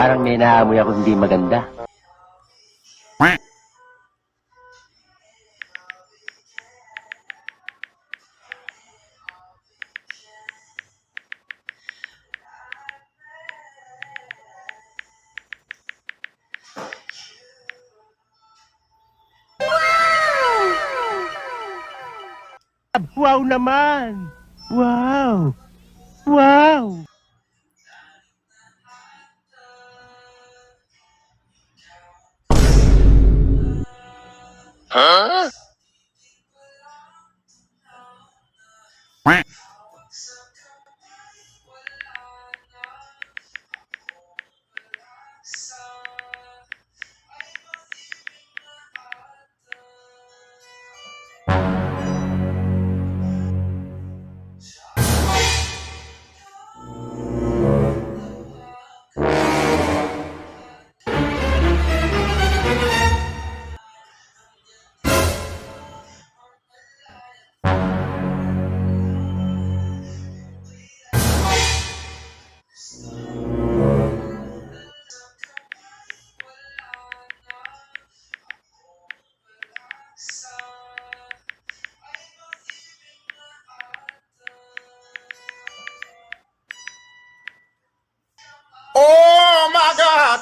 Parang may naamoy ako hindi maganda. Wow naman! Wow! Wow! Oh my God!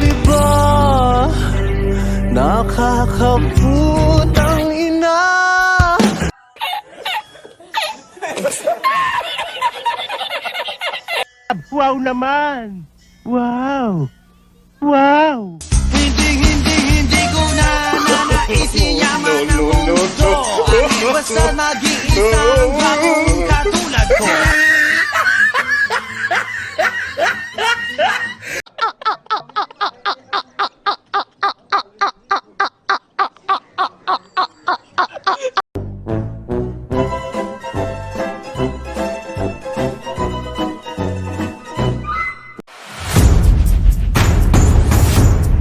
Di ba nakakaputang ina? Wow naman! Wow! Wow! Hindi, hindi, hindi ko na nanaisin yaman ang mundo. Basta mag-iisang bagong